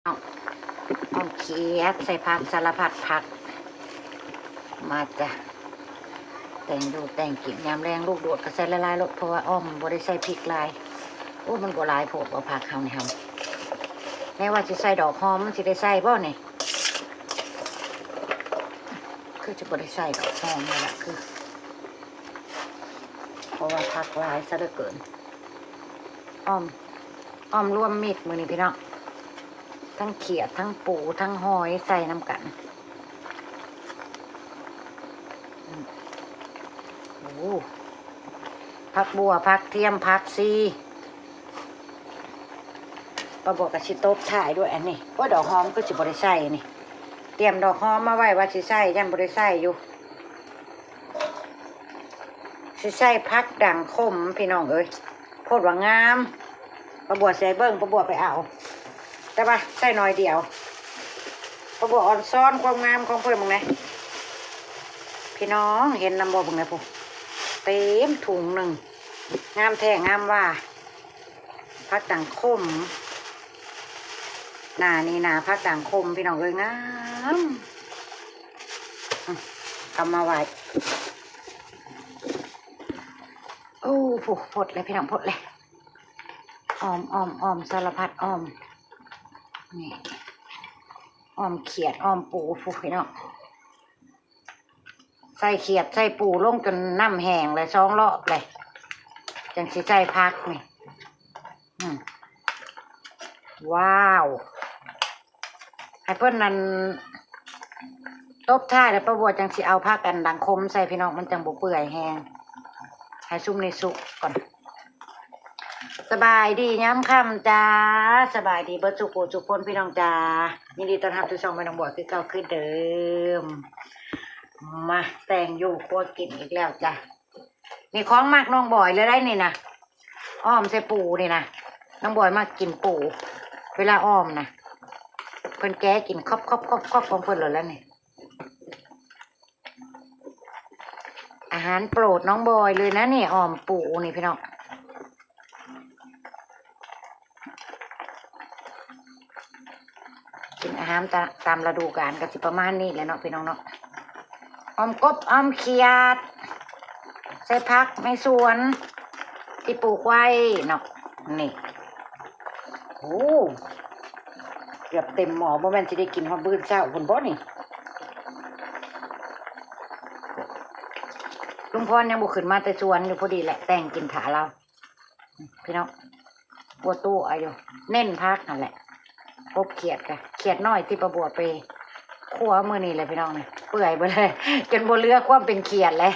ອ້ອມຂຽດ ໃສ່ຜັກສາລະພັດຜັກ ມາຈ້ະ ແຕ່ງຢູ່ແຕ່ງກິນ ຍາມແລງລູກດວກກໍໃສ່ຫຼາຍໆໂລດ ເພາະວ່າອ້ອມບໍ່ໄດ້ໃສ່ພິກຫຼາຍ. ໂອ້ ມັນບໍ່ຫຼາຍໂພດບໍ່ ຜັກເຮົານີ້ເຮົາ ແມ່ວ່າຊິໃສ່ດອກຫອມ ມັນຊິໄດ້ໃສ່ບໍ່ນີ້? ຄືຊິບໍ່ໄດ້ໃສ່ດອກຫອມນີ້ລະ ຄື ເພາະວ່າຜັກຫຼາຍຊະເຫຼືອເກີນ. ອ້ອມ ອ້ອມລວມມິດມື້ນີ້ພີ່ນ້ອງ ທັງຂຽດ ທັງປູ ທັງຫອຍໃສ່ນຳກັນ. ອືມ ໂອ້ ຜັກບົ່ວ ຜັກທຽມ ຜັກຊີ ປ້າບົວກໍຊິຕົບທ້າຍດ້ວຍອັນນີ້. ໂອ້ຍ ດອກຫອມຄືຊິບໍ່ໄດ້ໃສ່ນີ້ ຕຽມດອກຫອມມາໄວ້ວ່າຊິໃສ່ ຢ້ານບໍ່ໄດ້ໃສ່ຢູ່. ຊິໃສ່ຜັກດັງຂົມພີ່ນ້ອງເອີຍ ໂພດວ່າງາມ. ປ້າບົວຊິໃຫ້ເບິ່ງ ປ້າບົວໄປເອົາ ແຕ່ວ່າໃສ່ໜ້ອຍດຽວ. ປ້າບົວອອນຊອນຄວາມງາມຂອງເພິ່ນເບິ່ງແດ່ ພີ່ນ້ອງເຫັນນຳບໍ່? ເບິ່ງແດ່ພຸ້ນ ເຕັມຖົງໜຶ່ງ ງາມແທ້ງາມວ່າ. ຜັກດັງຂົມ ໜ້ານີ້ໜ້າຜັກດັງຂົມ ພີ່ນ້ອງເອີຍ ງາມ. ອືມ ເອົາມາໄວ້. ໂອ້ ໂພດແລ້ວພີ່ນ້ອງ ໂພດແລ້ວ ອ້ອມ ອ້ອມ ອ້ອມ ສາລະພັດອ້ອມ ນີ້ ອ້ອມຂຽດ ອ້ອມປູພຸ້ນພີ່ນ້ອງ. ໃສ່ຂຽດໃສ່ປູລົງຈົນນ້ຳແຫ້ງແລ້ວ ສອງລອບແລ້ວ ຈັ່ງຊິໃສ່ຜັກນີ້. ອືມ ວ້າວ ໃຫ້ເພິ່ນນັ້ນຕົບທ້າຍແລ້ວ ປ້າບົວຈັ່ງຊິເອົາຜັກອັນດັງຂົມໃສ່ພີ່ນ້ອງ ມັນຈັ່ງບໍ່ເປື່ອຍແຮງ. ໃຫ້ຊຸມນີ້ສຸກກ່ອນ. ສະບາຍດີຍາມຄ່ຳຈ້າ ສະບາຍດີເບິດສູ່ຜູ້ສູ່ຄົນພີ່ນ້ອງຈ້າ ຍິນດີຕ້ອນຮັບສູ່ຊ່ອງແມ່ນ້ອງບອຍຄືເກົ່າຄືເດີມ. ມາແຕ່ງຢູ່ຄົວກິນອີກແລ້ວຈ້າ ນີ້ຂອງມັກນ້ອງບອຍເລີຍໄດ໋ນີ້ນະ ອ້ອມໃສ່ປູນີ້ນະ. ນ້ອງບອຍມັກກິນປູ ເວລາອ້ອມນະ ເພິ່ນແກະກິນຄອບໆໆຂອງເພິ່ນໂລດແລ້ວນີ້. ອາຫານໂປດນ້ອງບອຍເລີຍນະນີ້ ອ້ອມປູນີ້ພີ່ນ້ອງ. ກິນອາຫານຕາ ຕາມລະດູການກໍຊິປະມານນີ້ແຫຼະເນາະພີ່ນ້ອງເນາະ. ອ້ອມກົບ ອ້ອມຂຽດ ໃສ່ຜັກໃນສວນທີ່ປູກໄວ້ເນາະ ນີ້. ໂອ້ ເກືອບເຕັມໝໍ້ ບໍ່ແມ່ນຊິໄດ້ກິນຮອດມື້ເຊົ້າພຸ້ນບໍ່ນີ້? ລຸງພອນຍັງບໍ່ຂຶ້ນມາແຕ່ສວນຢູ່ ພໍດີແຫຼະ ແຕ່ງກິນຖ້າລາວ ພີ່ນ້ອງ. ປົວຕູ້ເອົາຢູ່ ເນັ້ນຜັກຫັ້ນແຫຼະ ກົບຂຽດກະ ຂຽດນ້ອຍທີ່ປ້າບົວໄປຄົວມື້ນີ້ແຫຼະພີ່ນ້ອງ ເປື່ອຍເບິດເລີຍ ຈົນບໍ່ເຫຼືອຄວາມເປັນຂຽດແລ້ວ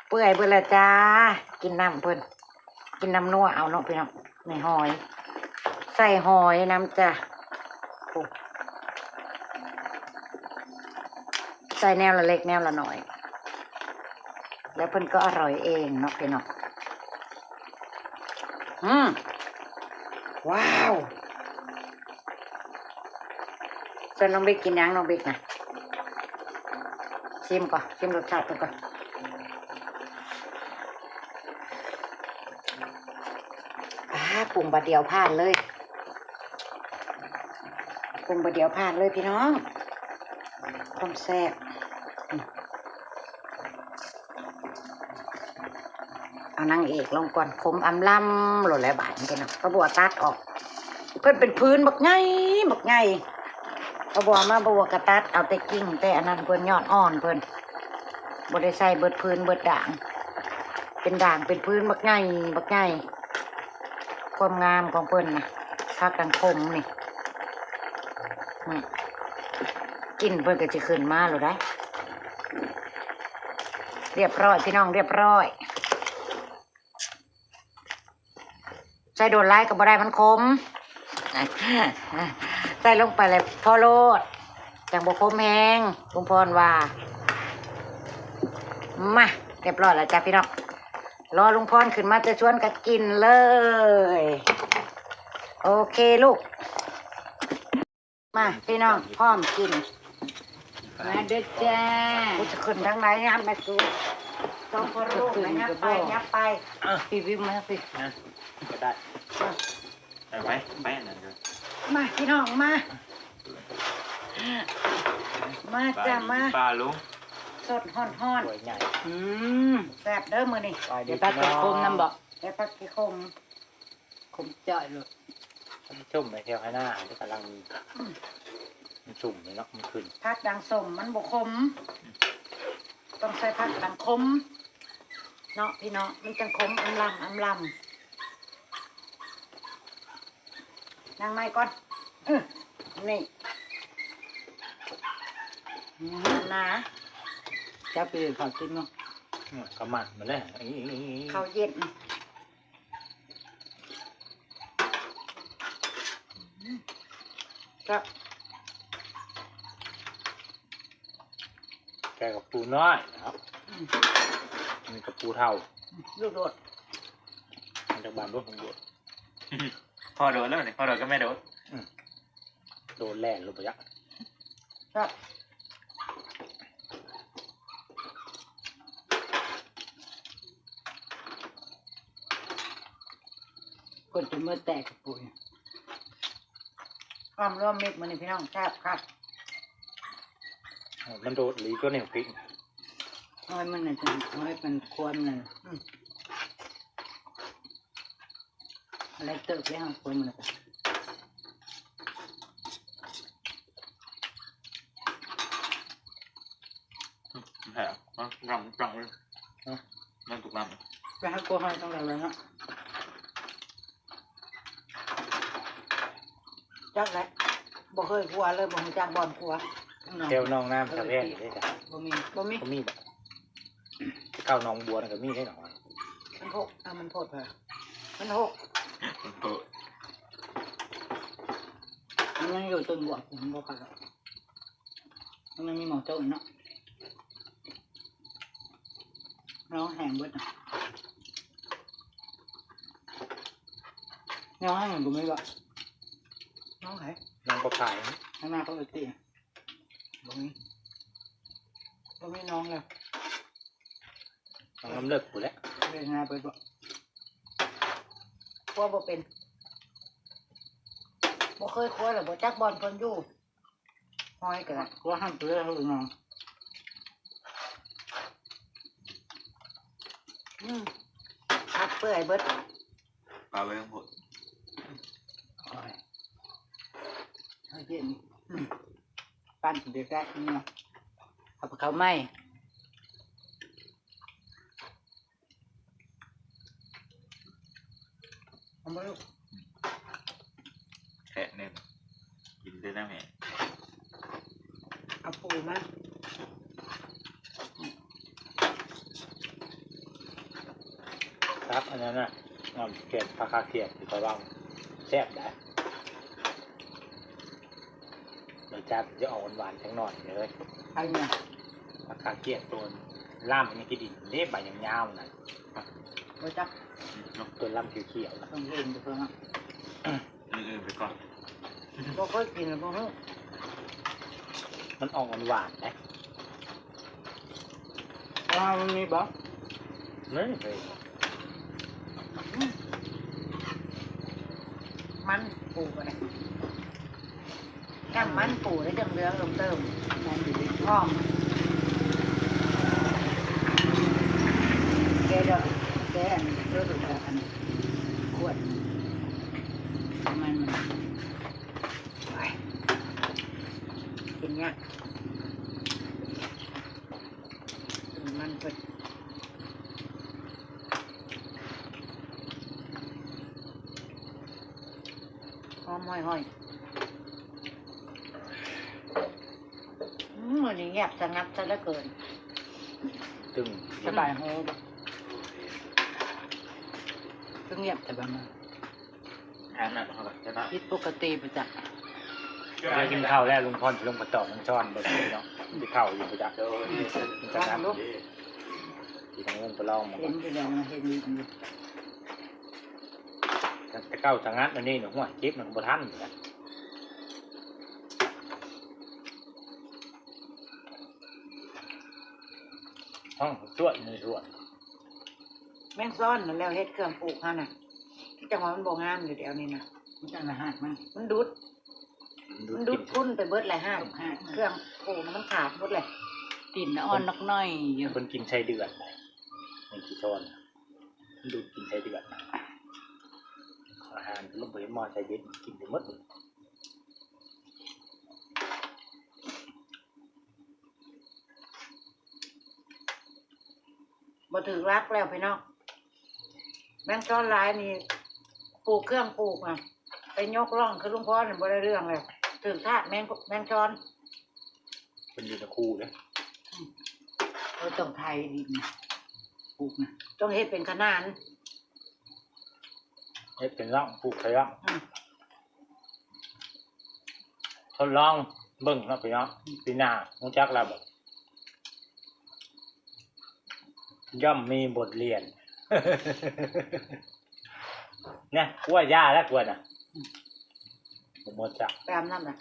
ເປື່ອຍເບິດແລ້ວຈ້າ. ກິນນ້ຳເພິ່ນ ກິນນ້ຳນົວເອົາເນາະພີ່ນ້ອງ. ນີ້ຫອຍ ໃສ່ຫອຍນຳຈ້າ ໃສ່ແນວລະເລັກແນວລະໜ້ອຍ ແລ້ວເພິ່ນກໍອະຮ່ອຍເອງເນາະພີ່ນ້ອງ. ອືມ ວ້າວ ສ່ວນນ້ອງບິກກິນຫຍັງ ນ້ອງບິກນະ? ຊີມກ່ອນ ຊີມລົດຊາດເພິ່ນກ່ອນ. ອາ ປຸງບາດດຽວຜ່ານເລີຍ ປຸງບາດດຽວຜ່ານເລີຍພີ່ນ້ອງ ຄວາມແຊບ. ເອົານາງເອກລົງກ່ອນ ຂົມອຳລຳໂລດແຫຼະບາດນີ້ເນາະ. ປ້າບົວຕັດອອກ ເພິ່ນເປັນຜືນບັກໃຫຍ່ ບັກໃຫຍ່ ປ້າບົວມາ ປ້າບົວກໍຕັດເອົາແຕ່ກິ່ງແຕ່ອັນນັ້ນເພິ່ນ ຍອດອ່ອນເພິ່ນ ບໍ່ໄດ້ໃສ່ເບິດຜືນເບິດດາງ ເປັນດາງເປັນຜືນບັກໃຫຍ່ ບັກໃຫຍ່. ຄວາມງາມຂອງເພິ່ນນະ ຜັກດັງຂົມນີ້ ອືມ ກິ່ນເພິ່ນກໍຊິຂຶ້ນມາໂລດໄດ໋. ຮຽບຮ້ອຍພີ່ນ້ອງ ຮຽບຮ້ອຍ. ໃສ່ໂດນຫຼາຍກໍບໍ່ໄດ້ ມັນຂົມ ໃສ່ລົງໄປແລ້ວພໍໂລດ ຈັ່ງບໍ່ຂົມແຮງ ລຸງພອນວ່າ. ມາ ຮຽບຮ້ອຍແລ້ວຈ້າພີ່ນ້ອງ ລໍລຸງພອນຂຶ້ນມາແຕ່ສວນກໍກິນເລີຍ. ໂອເຄລູກ ມາພີ່ນ້ອງ ພ້ອມກິນ ມາເດີຈ້າ. ກູຈະຂຶ້ນທາງໃດງາມແມ່ຕູ ສອງພໍ່ລູກ ຫຍັບໄປ ຫຍັບໄປ ອ່ະ ພີ່ວິວມາທາງພີ້ ນະ ກໍໄດ້ ອ່ະ ໄປ ໄປ ໄປອັນນັ້ນກໍ ມາພີ່ນ້ອງມາ ມາຈ້າ ມາ ປາລຸງ ສົດຮ້ອນໆ ຖ້ວຍໃຫຍ່ ອືມ ແຊບເດີມື້ນີ້ ໄປເດີ ໄດ້ຜັກເຜັດ ພີ່ນ້ອງ ຂົມນຳບໍ່? ໄດ້ຜັກຂີ້ຂົມ ຂົມຈ້ອຍໂລດ ມັນສົ້ມໃນແຖວໄຮ່ນາ ມັນກຳລັງ ອືມ ມັນຊຸ່ມນີ້ເນາະ ມັນຂຶ້ນ ຜັກດັງສົ້ມມັນບໍ່ຂົມ ອືມ ຕ້ອງໃສ່ຜັກດັງຂົມເນາະພີ່ນ້ອງ ມັນຈັ່ງຂົມອຳລຳ ອຳລຳ. ນາງໄມ້ກ່ອນ ເອີ ນີ້ ອືມ ໜາ ຈັບໄປເຂົ້າກິນເນາະ ອືມ ກະໝາກມາແລ້ວ ເຂົ້າເຢັນ ອືມ ແຊບ. ແກງກັບປູນ້ອຍເນາະ ອືມ ອັນນີ້ກັບປູເຖົ້າ ອືມ ລູກໂດດ ມາຈາກບ້ານໂດດ ລູກໂດດ ພໍ່ໂດດແລ້ວນີ້ ພໍ່ໂດດກັບແມ່ໂດດ ອືມ ໂດດແລ່ນລົງໄປຈັກ ແຊບ. ກົດຈົນເໝິດແຕກກະປຸ້ຍ ອ້ອມລວມມິດມື້ນີ້ພີ່ນ້ອງ ແຊບຄັກ ມັນໂດດອີ່ຫຼີຕົວນີ້ ຫອຍມັນນັ້ນ ຫອຍມັນຄວນນັ້ນ ອືມ ຫຼາຍເຕີບເລີຍ ຫອຍຄວນມັນ ແທ້ ມັນລຳຈັງເລີຍ ມັນທຸກລຳ ໄປຫາກົວຫອຍຕ້ອງໄດ້ເລີຍເນາະ ຈັກແຫຼະ ບໍ່ເຄີຍຄົວເລີຍ ບໍ່ຮູ້ຈັກບ່ອນຄົວ ແຖວໜອງນ້ຳສະແພນນີ້ເດ້ ບໍ່ມີ ບໍ່ມີ ບໍ່ມີບໍ? ເຂົ້າໜອງບົວນັ້ນກະມີເດ້ໜອງ ມັນຫົກ ເອົາ ມັນໂພດເພິ່ນ ມັນຫົກ ມັນໂພດ ມັນຍັງຢູ່ຕົ້ນບວກ ມັນບໍ່ຂາດ ມັນຍັງມີໝໍ້ໂຈ້ນເນາະ ນ້ອງແຫ້ງເບິດນະ ນ້ອງແຫ້ງບໍ່ມີບໍ? ນ້ອງໃຜ? ນ້ອງປະພາຍ ຂ້າງໜ້າເຂົາເອີ້ນຕິ ບໍ່ມີ ບໍ່ມີນ້ອງແລ້ວ ນ້ອງນ້ຳເລິກພຸ້ນແຫຼະ ເຮັດນາໄປບໍ ຄົວບໍ່ເປັນ ບໍ່ເຄີຍຄົວແລ້ວບໍ່ຈັກບ່ອນເພິ່ນຢູ່ ຫອຍກະ ຄົວຫັ້ນເລີຍເຮົານ້ອງ ອືມ ຜັກເປື່ອຍເບິດ ປາໄວ້ຂ້າງພຸ້ນ ໂອ້ຍ ເອົາເຢັນ ອືມ ປັ່ນເດກະເນາະ ເອົາເຂົ້າໃໝ່ ເອົາມາລູກ ແທະໜຶ່ງ ກິນໄດ້ນຳແມ່ ເອົາປູມາ ຄັບ ອັນນັ້ນນະ ນ້ຳແກງຜັກຄາຂຽດທີ່ຂ້ອຍເວົ້າ ແຊບໄດ໋ ລົດຊາດຈະອອກຫວານໆ ຈັກໜ້ອຍເດີ ອັນນີ້ ຜັກຄາຂຽດໂຕລາມໃນຂີ້ດິນເດ້ ໃບຍາວໆ ນັ້ນ ບໍ່ຈັກ ໂຕລາມຂຽວໆ ຕ້ອງເຫັນຢູ່ເພິ່ນເນາະ ອື່ນໆ ໄປກ່ອນ ບໍ່ເຄີຍກິນ ບໍ່ຮູ້ ມັນອອກຫວານໆ ເດ້ ວ່າມັນມີບໍ່? ນີ້ ອືມ ມັນປູກະໄດ້ ຈ້ຳມັນປູໄດ້ ເຫຼືອງໆ ເຕີມໆ ມັນດີ ຫອມ ແກະດອກ ແກະອັນ ເລີກອັນ ຂວດ ມັນ ມັນ ໂອ້ຍ ກິນຍາກ ມັນເພິ່ນ ຫອມຫອຍໆ ອືມ ມື້ນີ້ງຽບສະຫງັດຊະເຫຼືອເກີນ ຕຶງ ສະບາຍຫູ ຄືງຽບແທ້ບາດນີ້ ອັນນັ້ນເຮົາກໍຈະ ຜິດປົກກະຕິໄປຈັກ ໄດ້ກິນເຂົ້າແລ້ວ ລຸງພອນຊິລົງໄປຕອກມັນຊ້ອນເບິ່ງເນາະ ຊິເຂົ້າຢູ່ບໍ່ຈັກ ເອີ ມັນຈະໜັກ ຊິຕ້ອງລົງໄປລອງມັນ ເຫັນຢູ່ແລ້ວນະ ເຫັນຢູ່ ແຕ່ເກົ່າສະຫງັດ ອັນນີ້ນະ ຫ້ວຍ ເກັບມັນບໍ່ທັນນະ ຫ້ອງສວດ ໃນສວນ ແມ່ນຊ້ອນນັ້ນແລ້ວ ເຮັດເຄື່ອງປູກຫັ້ນນະ ຈັ່ງວ່າມັນບໍ່ງາມຢູ່ດຽວນີ້ນະ ມັນຈັ່ງລະຫາກມັນ ມັນດຸດ ມັນດູດກິ່ນ ມັນດູດຝຸ່ນໄປເບິດແຫຼະຮະ ເຄື່ອງປູນມັນຂາດເບິດແຫຼະ ຕີນອ່ອນນົກນ້ອຍຢູ່ ເພິ່ນກິນໄສ້ເດືອນ ແມ່ງຂີ້ຊ້ອນ ມັນດູດກິ່ນໄສ້ເດືອນ ອາຫານເພິ່ນບໍ່ເຫັນໝໍໃສ່ເບັດ ກິນໄປໝົດ. ບໍ່ຖືກຫຼັກແລ້ວພີ່ນ້ອງ ແມງຊອນຫຼາຍນີ້ ປູກເຄື່ອງປູກນະ ໄປຍົກລ່ອງຄືລຸງພອນນັ້ນບໍ່ໄດ້ເລື່ອງແລ້ວ ຖືກທາດແມງ ແມງຊອນ ເພິ່ນຢູ່ນະຄູເດ້ ອືມ ເຮົາຕ້ອງໄຖດິນ ປູກນະ ຕ້ອງເຮັດເປັນຂະໜານ ເຮັດເປັນຮ່ອງ ປູກໃສ່ຮ່ອງ ອືມ ທົດລອງເບິ່ງເນາະພີ່ນ້ອງ ອືມ ປີໜ້າຮູ້ຈັກແລ້ວບໍ່? ຍ່ອມມີບົດຮຽນ ນະ ກົວຢາແລ້ວ ກົວນະ ອືມ ບໍ່ໝົດຈ້ະ ໄປອາບນ້ຳນະ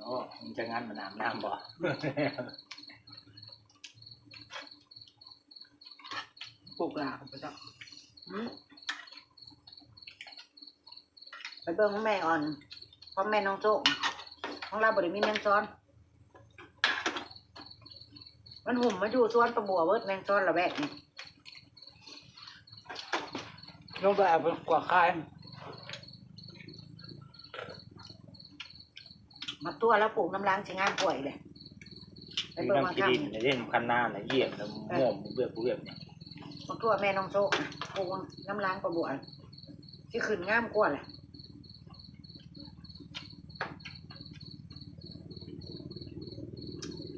ໂອ້ ມັນຈະງານມັນອາບນ້ຳບໍ່? ປູກຫຼາຍພຸ້ນເຈົ້າ ອືມ ໄປເບິ່ງຂອງແມ່ອ່ອນ ຂອງແມ່ນ້ອງໂຊກ ຂອງລາວບໍ່ໄດ້ມີແມງຊອນ ມັນຫຸ້ມມາຢູ່ສວນປາບົວເບິດ ແມງຊອນລະແວກນີ້ ລົງໄປເອົາໄປກວາດຂາຍ ໝາກຖົ່ວລາວປູກນຳຫຼັງຊິງາມກວ່າອີກເດ້ ໄປເບິ່ງວ່າ ທີ່ດິນ ເດ້ ນຳຄັນນານະ ຢ້ຽມນຳ ເອີ ມ່ວມເວບໆນີ້ ໝາກຖົ່ວແມ່ນ້ອງໂຊກນະ ປູກນຳຫຼັງປາບົວ ຊິຂຶ້ນງາມກວ່າແຫຼະ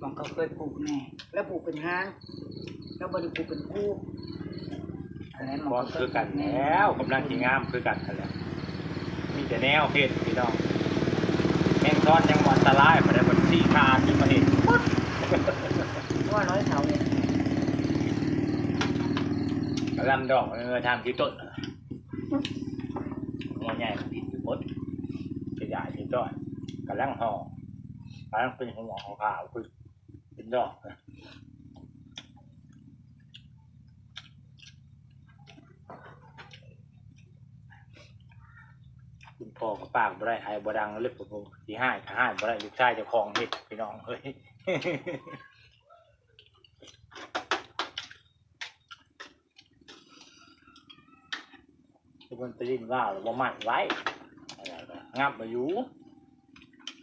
ບາງເຂົາເຄີຍປູກແນ່ ລາວປູກເປັນຫາງ ລາວບໍ່ໄດ້ປູກເປັນພູ ອັນນັ້ນມັນກໍຄືກັນແລ້ວ ກຳລັງຊິງາມຄືກັນຫັ້ນແຫຼະ ມີແຕ່ແນວເຮັດພີ່ນ້ອງ ແມງຊອນຍັງບໍ່ອັນຕະລາຍປານໃດ ມັນຊີ້ຄານຢູ່ປະເທດໝົດ ວ່າຮ້ອຍເສົານີ້ ກະລຳດອກ ເອີ ທາງທີ່ຕົ້ນ ຫົວໃຫຍ່ມັນດິນຢູ່ໝົດ ຂະຫຍາຍທີ່ຈ້ອຍ ກຳລັງຫໍ່ ກຳລັງເປັນຫົວຂາວໆ ຄື ເປັນດອກ ຄຸນພໍ່ກໍປາກບໍ່ໄດ້ ໄອບໍ່ດັງເລີຍ ຊິຮ້າຍກໍຮ້າຍບໍ່ໄດ້ ລູກຊາຍເຈົ້າຂອງເຮັດ ພີ່ນ້ອງເອີຍ. ຄືມັນໄປຫຼິ້ນວ່າວແລ້ວບໍ່ມັດໄວ້ ງັບມາຢູ່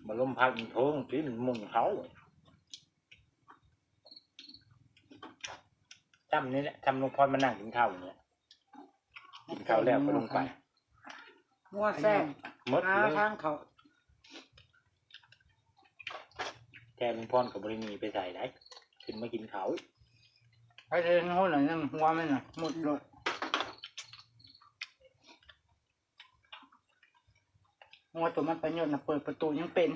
ມາລົມພັດມັນເທິງຕິ ມັນໝຸ່ນເຂົາ ຊ່ຳນີ້ແຫຼະ ຊ່ຳລຸງພອນມານັ່ງກິນເຂົ້ານີ້ແຫຼະ ກິນເຂົ້າແລ້ວກໍລົງໄປ ງົວແຊງ ໝົດເລີຍ ທາງເຂົ້າ ແຕ່ລຸງພອນກໍບໍ່ໄດ້ໜີໄປໃສໃດ ຂຶ້ນມາກິນເຂົ້າ ໃຜເຫັນຫົວໜ້າຍັງຫົວມັນນະ ໝົດໂລດ ງົວຕົວມັນໄປຍົດນະ ເປີດປະຕູຍັງເປັນ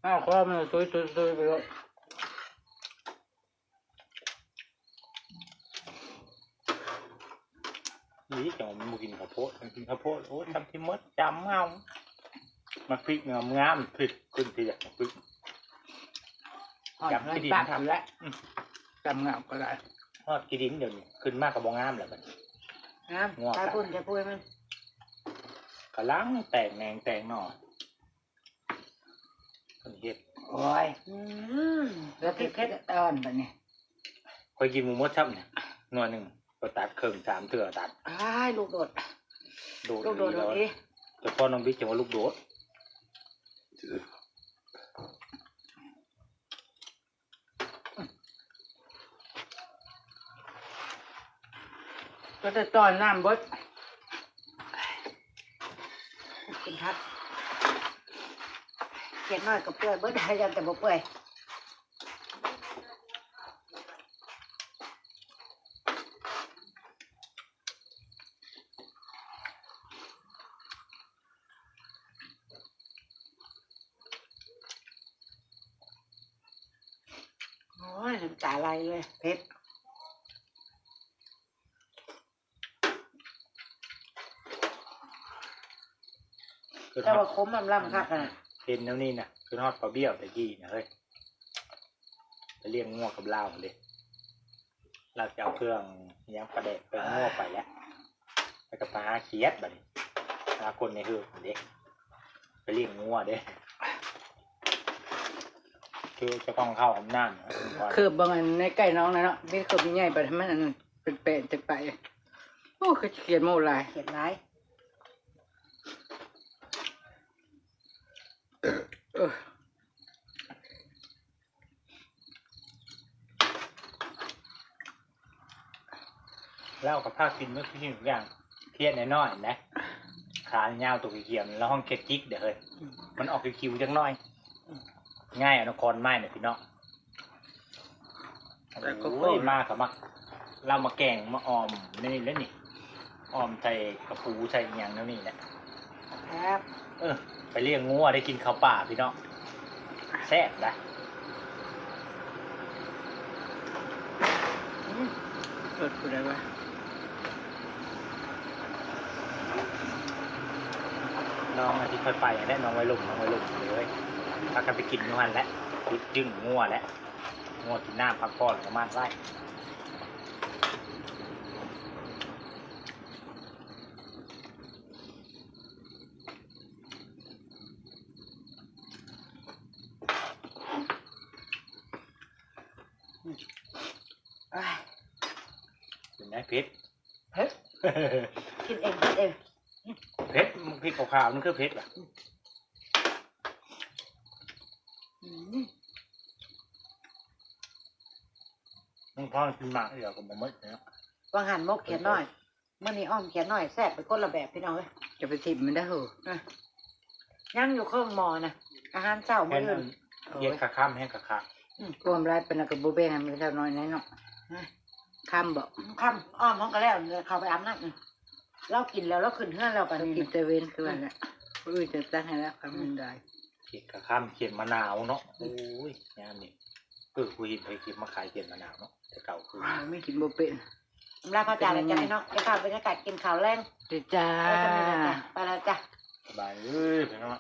ອ້າວ ຄໍມັນຕຸຍໆໆໄປໂລດ. ອີ່ຫຍັງມັນບໍ່ກິນເຂົ້າໂພດ ມັນກິນເຂົ້າໂພດ ໂອ້ຍ ຊ່ຳທີ່ໝົດ ຈຳເອົາ ໝາກພິກງາມໆ ພິກຂຶ້ນທີ່ຢາກໝາກພິກ ຮອດເຮືອນປັກພຸ້ນແຫຼະ ອືມ ຈຳເງົາກໍໄດ້ ຮອດຂີ້ດິນດຽວນີ້ ຂຶ້ນມາກໍບໍ່ງາມແລ້ວບັດນີ້ ງາມ ງົວຕາຍພຸ້ນ ຕາຍພຸ້ນ ມັນກຳລັງແຕກແໜງແຕກໜໍ່. ເພິ່ນເຮັດ ໂອ້ຍ ອືມ ແລ້ວເຜັດໆ ອ່ອນບັດນີ້ ຂ້ອຍກິນບໍ່ໝົດຊ້ຳນີ້ ໜ່ວຍໜຶ່ງ ຂ້ອຍຕັດເຄິ່ງ ສາມເທື່ອຕັດ ອ້າຍ ລູກໂດດ ໂດດ ລູກໂດດ ໂດດອີ່ ເຈົ້າພໍ່ນ້ອງບິກຈັ່ງວ່າລູກໂດດ. ກໍຈະຕ້ອນນ້ຳເບິດ ກິນຜັກ ຂຽດນ້ອຍກໍເປື່ອຍເບິດ ຢ້ານແຕ່ບໍ່ເປື່ອຍ. ໂອ້ຍ ນ້ຳຕາໄຫຼເລີຍ ເຜັດ ແຕ່ວ່າຂົມລຳໆຄັກຫັ້ນນະ ເຫັນແນວນີ້ນະ ຄືຮອດປາບ້ຽວແຕ່ກີ້ນະເຮີ້ຍ ໄປລ້ຽງງົວກັບລາວຫັ້ນເດ້ ລາວຈະເອົາເຄື່ອງຫຍັງ ປາແດກ ແປ້ງນົວໄປແລ້ວ ແລ້ວກໍໄປຫາຂຽດບັດນີ້. ລາຄົນໃນເຮືອນເດ້ ໄປລ້ຽງງົວເດ້ ຄືເຈົ້າຂອງເຂົາອຳນາດນະ ເຄີບເບິ່ງອັນໃນໄກ່ນ້ອງນະເນາະ ມີເຄີບໃຫຍ່ໄປ ໃຫ້ມັນອັນນັ້ນ ເປັນແປະຈັກໄປ. ໂອ້ ຄືຊິຂຽນໂມ້ຫຼາຍ ຂຽນຫຼາຍ ເອີ. ລາວກໍພາກິນໝົດທຸກສິ່ງທຸກຢ່າງ ຄຽດນ້ອຍໆນະ ຂາຍາວໂຕຂຽວໆ ລາວຮ້ອງຄຽດຈິກເດ້ເຮີ້ຍ ມັນອອກຄິວໆຈັກໜ້ອຍ ງ່າຍເອົານະຄອນໄມ້ນະພີ່ນ້ອງ. ແຕ່ກໍ ໂອ້ຍ ໂຄດ ມາກໍມັກ ລາວມາແກງມາອ່ອມໃນນີ້ແຫຼະນີ້ ອ່ອມໃສ່ກະປູໃສ່ອີ່ຫຍັງແນວນີ້ແຫຼະ ແຊບ ເອີ ໄປລ້ຽງງົວໄດ້ກິນເຂົ້າປ່າພີ່ນ້ອງ ແຊບນະ ອືມ ລົດຜູ້ໃດວະ ນ້ອງທີ່ຄ່ອຍໄປຫັ້ນແຫຼະ ນ້ອງໄວລຸ້ນ ນ້ອງໄວລຸ້ນເອີຍ ພາກັນໄປກິນຢູ່ຫັ້ນແຫຼະ ຢຸດຢືນງົວແຫຼະ. ງົວກິນນ້ຳພັກຜ່ອນ ປະມານໄດ້ ເປັນໄງ ເຜັດ ເຜັດ ກິນເອງ ກິນເອງ ເຜັດ ພລິກຂາວໆ ມັນຄືເຜັດຫວະ ອືມ ມັນພໍກິນໝາກດຽວກໍບໍ່ໝົດເນາະ ວ່າງຫັ້ນໝົກຂຽດນ້ອຍ ມື້ນີ້ອ່ອມຂຽດນ້ອຍ ແຊບໄປຄົນລະແບບພີ່ນ້ອງເອີຍ ຈະໄປຖິ້ມມັນໄດ້ເຮີ້ຍ ຍັງຢູ່ເຄິ່ງໝໍ້ນະ ອາຫານເຊົ້າມື້ອື່ນ ເຮັດຄາຄຳແຮງຄາຄະ ອືມ ອ່ອມຫຼາຍປານນັ້ນກໍບໍ່ແບ່ງໃຫ້ມັນເທົ່ານ້ອຍແນ່ເນາະ ຄຳບໍ ຄຳ ອ່ອມເຮົາກໍແລ້ວ ເຂົ້າໄປອາບນ້ຳ ລາວກິນແລ້ວ ລາວຂຶ້ນເຮືອນແລ້ວ ບາດນີ້ ກິນແຕ່ເວັນຄືວ່າແຫຼະ ມື້ອື່ນຈັ່ງຕັກໃຫ້ລາວຄຳໜຶ່ງໄດ້ ເຮັດຄາຄຳຂຽດມະນາວເນາະ ໂອ້ຍ ຍາມນີ້ ເອີ ຜູ້ເຫັນໃຜເກັບມາຂາຍຂຽດມະນາວເນາະ ແຕ່ເກົ່າຄື ບໍ່ມີ ກິນບໍ່ເປັນ ອຳລາພາຈາກແລ້ວຈ້າພີ່ນ້ອງ ໄປພາບບັນຍາກາດກິນເຂົ້າແລງ ເດີຈ້າ ໄປແລ້ວຈ້າ ສະບາຍເອີຍພີ່ນ້ອງ.